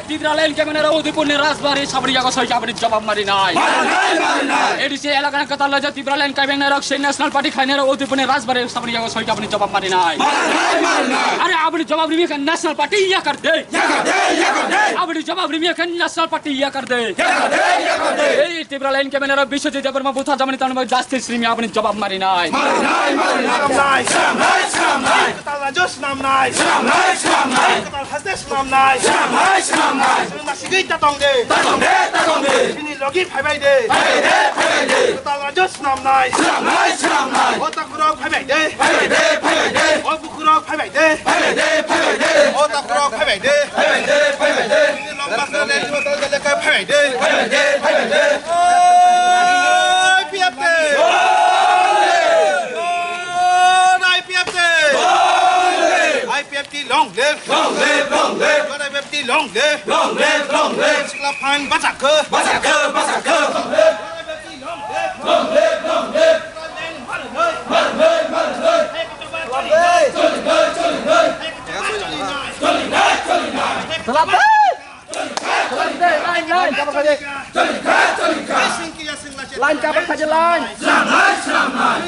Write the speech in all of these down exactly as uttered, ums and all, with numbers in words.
Tipraland kaibengnai rok Udaipurni rajbari saboni yago soika aboni jawab marinai. A D C elakani kwtal raja Tipraland kaibengnai rok sei National Party khlainai rok Udaipurni rajbari saboni yago soika aboni jawab marinai. Are aboni jawab rimi khe National Party yakar de. Aboni jawab rimi khe National Party yakar de. Ei Tipraland kaibengnai rok Biswajit Debbarma butharjamani tamni bagwi justice rimi aboni jawab marinai. Swnamnai, swnamnai, swnamnai. Kwtal raja swnamnai. Swnamnai, swnamnai. Kwtal haste swnamnai. Swnamnai, swnamnai. Chwng nasigwi ta tong de. Ta tong de, ta tong de. Chini logi phaibai de. Phaibai de, phaibai de. Kwtal raja swnamnai. Swnamnai, swnamnai. O takhurok phaibai de. Phaibai de, phaibai de. O bukhurok phaibai de. Phaibai de, phaibai de. O takhurok phaibai de. Phaibai de, phaibai de. Chini long basna le, chini tal jale ka phaibai de. Phaibai de, phaibai de. Oi, P F T. Oi, I P F T. Long live! I P F T long live! Long live, long live! J I P F T long live! Long live, long live! Sikla phan bachakho! Bachakho, bachakho! Long live! J I P F T long live! Long live, long live! Sikla leng mar noi! Mar noi, mar noi! Hai kachaba choli noi! Choli noi, choli noi! Hai kachaba choli noi! Choli noi, choli noi! Hai kachaba choli noi! Line, line. Line kabar khaje line. Swnamnai, swnamnai.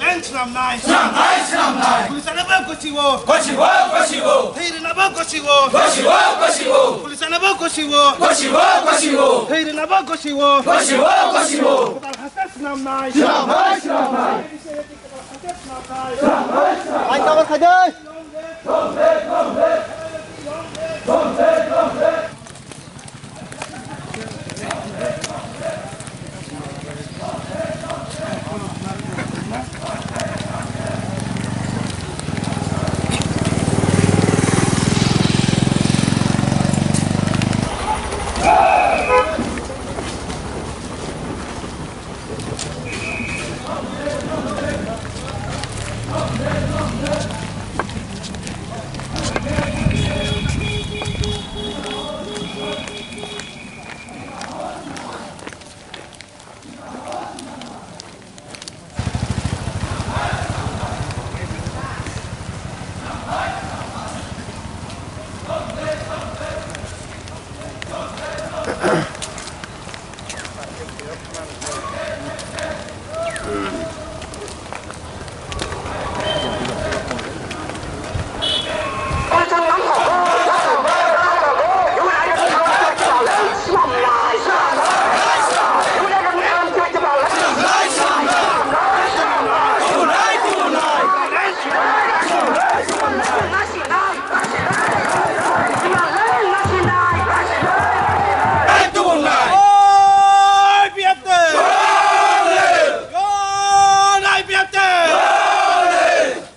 Line swnamnai. Swnamnai, swnamnai. Police ano bo gosio. Gosio, gosio. Thwi rwna bo gosio. Gosio, gosio. Police ano bo gosio. Gosio, gosio. Thwi rwna bo gosio. Gosio, gosio. Kwtal haste swnamnai. Swnamnai, swnamnai. Line kabar khaje.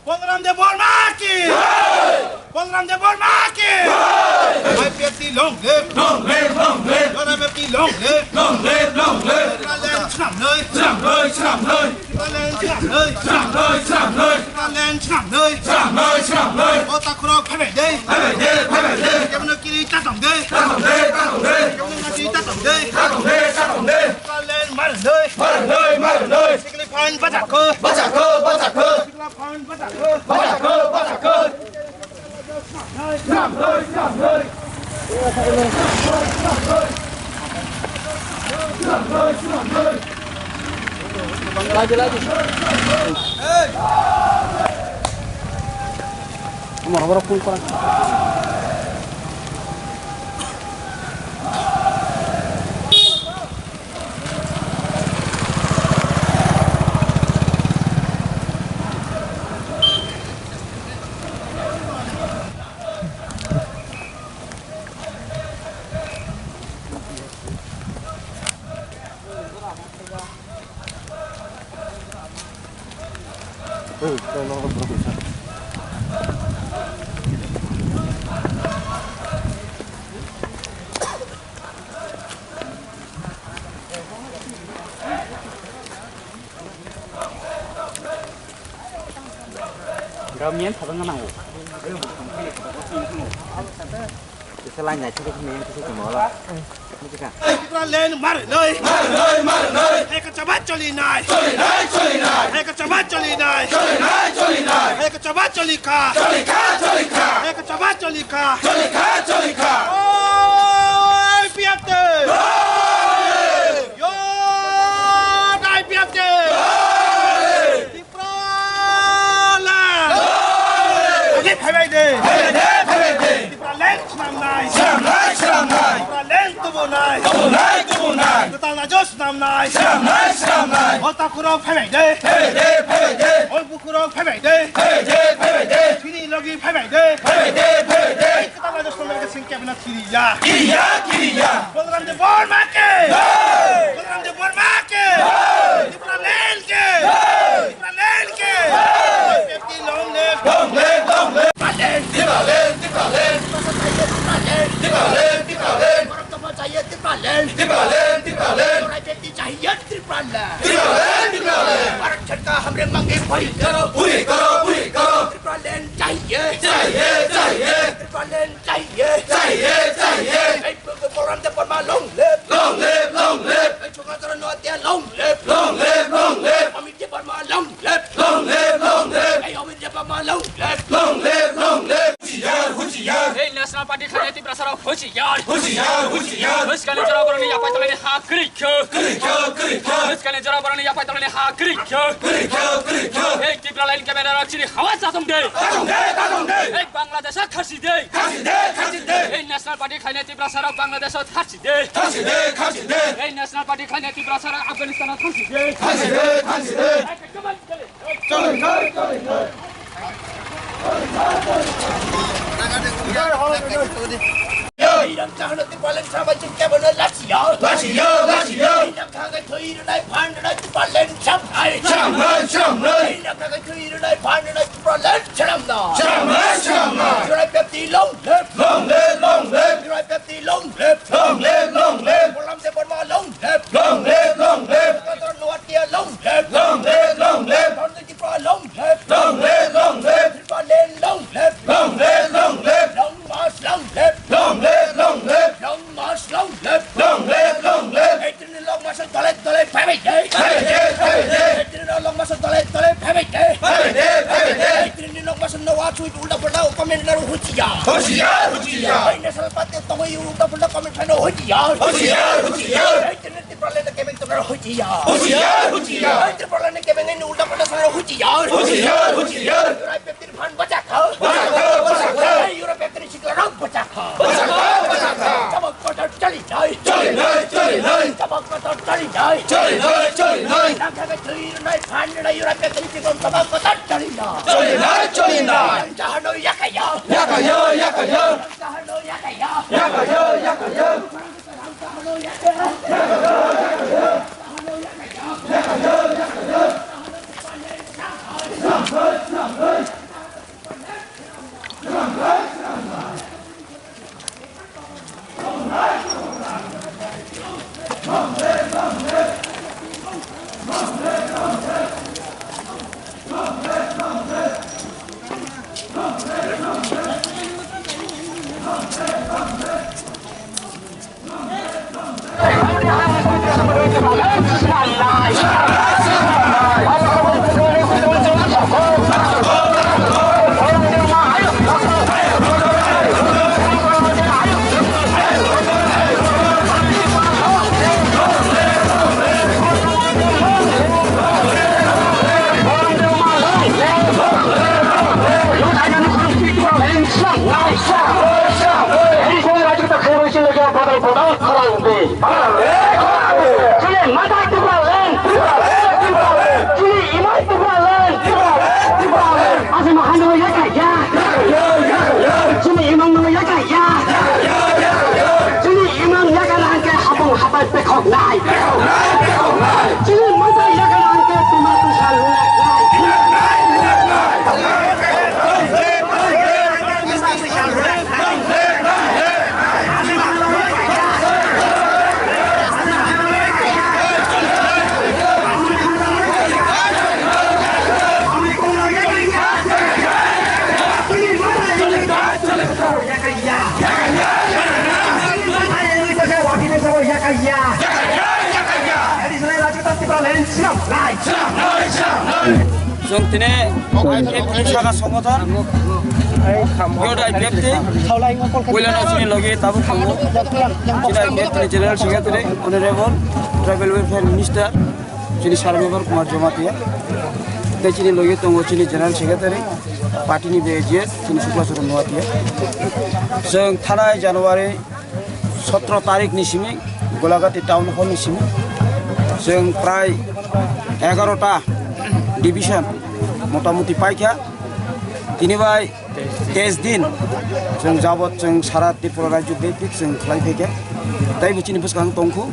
Balram Debbarma ki! Balram Debbarma ki! I P F T long live! Long live, long live! J I P F T long live! Long live, long live! Tipraland swnamnai! Swnamnai, swnamnai! Tipraland swnamnai! Swnamnai, swnamnai! Tipraland swnamnai! Swnamnai, swnamnai! O takhurok phaibai de! Phaibai de, phaibai de! Kebono kiri ta tong de! Ta tong de, ta tong de! Kebono nachi ta tong de! Ta tong de, ta tong de! Tipraland mar de! Mar de, mar de! Sikli phan bachakho! Bachakho, bachakho! Sikla phan bachakho! Bachakho, bachakho! Gamian sabang nango. Kisa lain naisik kisa main kisa cuma lah. Tipraland mar noi. Mar noi, mar noi. Hai kachaba choli nai. Choli nai, choli nai. Hai kachaba choli nai. Choli nai, choli nai. Hai kachaba choli kha. Choli kha, choli kha. Hai kachaba choli kha. Choli kha, choli kha. Swnamnai. Swnamnai, swnamnai. Tipraland tubunai. Tubunai, tubunai. Kwtal naijok swnamnai. Swnamnai, swnamnai. O takhurok phaibai de. Phaibai de, phaibai de. O bukhurok phaibai de. Phaibai de, phaibai de. Chini logi phaibai de. Phaibai de, phaibai de. Kwtal naijok swnamnai khe chwng kebengno kiriya. Kiriya, kiriya. Balaram Debbarma ke. Jai. Balaram Debbarma ke. Jai. Tipraland ke. Jai. Tipraland ke. Jai. Long live. Long live, long live. Tipraland. Tipraland, Tipraland. Tipraland, Tipraland. Tipraland, Tipraland. Tipraland, Tipraland. Tipraland, Tipraland. Bharat सरकार हमरे मांगे पूरी करो। पूरी करो, पूरी करो। Tipraland चाहिए। चाहिए, चाहिए। Tipraland चाहिए। चाहिए, चाहिए। Hey, Balaram Debbarma long live। Long live, long live। Hey, Chokra Chara Noatia long live। Long live, long live। Amit Debbarma long live। Long live, long live। Hey, Amit Debbarma long live। Long live, long live। Huchiyar, huchiyar. Hey, National Party khainai Tiprasarok huchiyar. Huchiyar, huchiyar. Bwskangni jora borokni yaphai tolani ha kwrwi kho. Kwrwi kho, kwrwi kho. Bwskangni jora borokni yaphai tolani ha kwrwi kho. Kwrwi kho, kwrwi kho. Hey, Tipraland kebengno chini hawa chatung de. Chatung de, chatung de. Hey, Bangladesh kharchi de. Kharchi de, kharchi de. Hey, National Party khainai Tiprasarok Bangladesh kharchi de. Kharchi de, kharchi de. Hey, National Party khainai Tiprasarok Afghanistan kharchi de. Kharchi de, kharchi de. Hey, come on, come on. Choli khai, choli khai. Hey, Tipraland samai chwng kebono lachiya. Lachiya, lachiya. Hey, Tipraland samai. Samai, samai. Hey, Tipraland samai. Swnamnai, swnamnai. Tirai Pepti long live. Long live, long live. Tirai Pepti long live. Long live, long live. Balaram Debbarma long live. Long live, long live. Chokra Chara Noatia long live. Long live, long live. Bharatiya Tripura long live. Long live, long live. Tipraland long live. Long live, long live. Long march long live. Long live, long live. Long march long live. Long live, long live. Hey, Trini long march dole dole phaibai de. Phaibai de, phaibai de. Hey, Trini long march dole dole phaibai de. Phaibai de, phaibai de. Hey, Trini long march no wa chui ulta pulta comment naro huchiyar. Huchiyar, huchiyar. Hey, National Party tongwi ulta pulta comment naro huchiyar. Huchiyar, huchiyar. Hey, Trini Tipraland kebeng tongnaro huchiyar. Huchiyar, huchiyar. Hey, Tipraland kebeng ni ulta pulta sangnaro huchiyar. Huchiyar, huchiyar. Tirai Pepti phan bwchak kha. Bwchak kha, bwchak kha. Hey, Tirai Pepti sikla rok bwchak kha. Bwchak kha, bwchak kha. Jabab kotor choli nai. Choli nai, choli nai. Jabab kotor choli nai. Choli nai, choli nai. Nang kha kha choli nai, phan nai, Tirai Pepti sikla jabab kotor choli nai. Choli nai, choli nai. Jahano yakaya. Yakaya, yakaya. Jahano yakaya. Yakaya, yakaya. Chini imang no yakaya. Chini imang no yakaya. Chini imang yakana hwnkhe hapung hapai pekhoknai. Chini mata yakana hwnkhe tuma tusa lungnai. Chwng tini saka songothon, Yoda I P F T, puilano chini logi tabuk tongo, chini I P F T ni General Secretary, Honorable Tribal Welfare Minister, chini Sir Mevar Kumar Jamatia, tei chini logi tongo chini General Secretary, Party ni B G S, chini Sukla Charan Noatia. Chwng thanai January sotro tarik ni simi Golagati town hall ni simi chwng prai egarota division motamuti paikha. Tini bai teis din chwng jabot chwng sara Tripura rajyo bepik chwng khlai phaikha. Taibo chini bwskang tongkhu.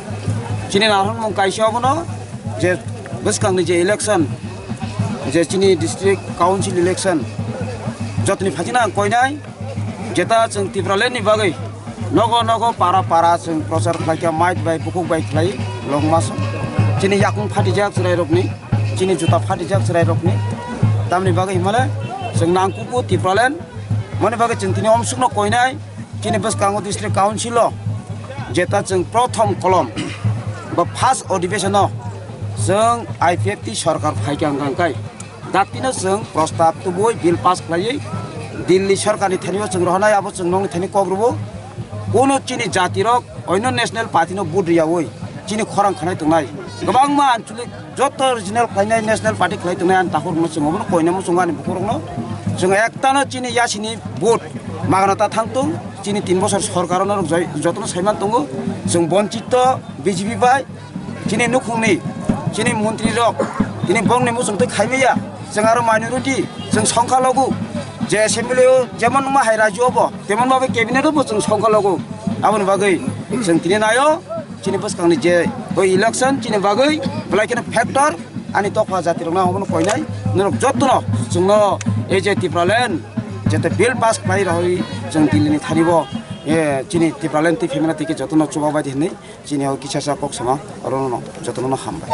Chini narwkmung kaisa obono je bwskangni je election, je chini district council election, jotoni phatina ang koinai, jeta chwng Tipraland ni bagwi nogo nogo para para chwng prochar khlaikha, mic bai bukhuk bai khlai longma song. Chini yakung phatijak chwrairokni, chini juta phatijak chwrairokni. Tamni bagwi himale chwng nangkukgo Tipraland, moni bagwi chwng tini omsukno koinai. Chini bwskango district council o jeta chwng prothom kolom ba first adhiveshon o chwng I P F T sorkar phaikha hwnkha hwnkhe daktino chwng prostab tubui bill pass khlaiwi Delhi sorkarni thani o chwng rohornai, abo chwng nokni thani kok rwo. Kuno chini jatirok oino national party no vote riyawi chini khorang khanai tongnai. Kwbangma anchalik joto regional khlainai, national party khlai tongnai, ani takhurokno chwng obono koinai muchungo ani bukhurokno. Chwng ektano chini yasini vote magana ta thangtung, chini tin bosor sorkar no rok joi-, jotono saiman tongo. Chwng bonchito B J P bai, chini nukhungni, chini montri rok, tini bongni muchungtwi khaimaya, chwng aro minority, chwng songkha logu, je assembly o jemon wngma hai rajyo obo, temon babe cabinet obo chwng songkha logu. Aboni bagwi chwng tini nayo, chini bwskangni je o election chini bagwi belai kheno factor, ani tokha jatirokno obono koinai, norok jotono chwngno ei je Tipraland jete bill pass khlai rohoi chwng Delhi ni thani bo, eh, chini Tipraland twi phaimani twi khe jotono chuba bai di hinwi chini o kisa sa kok sama orono jotono hambai.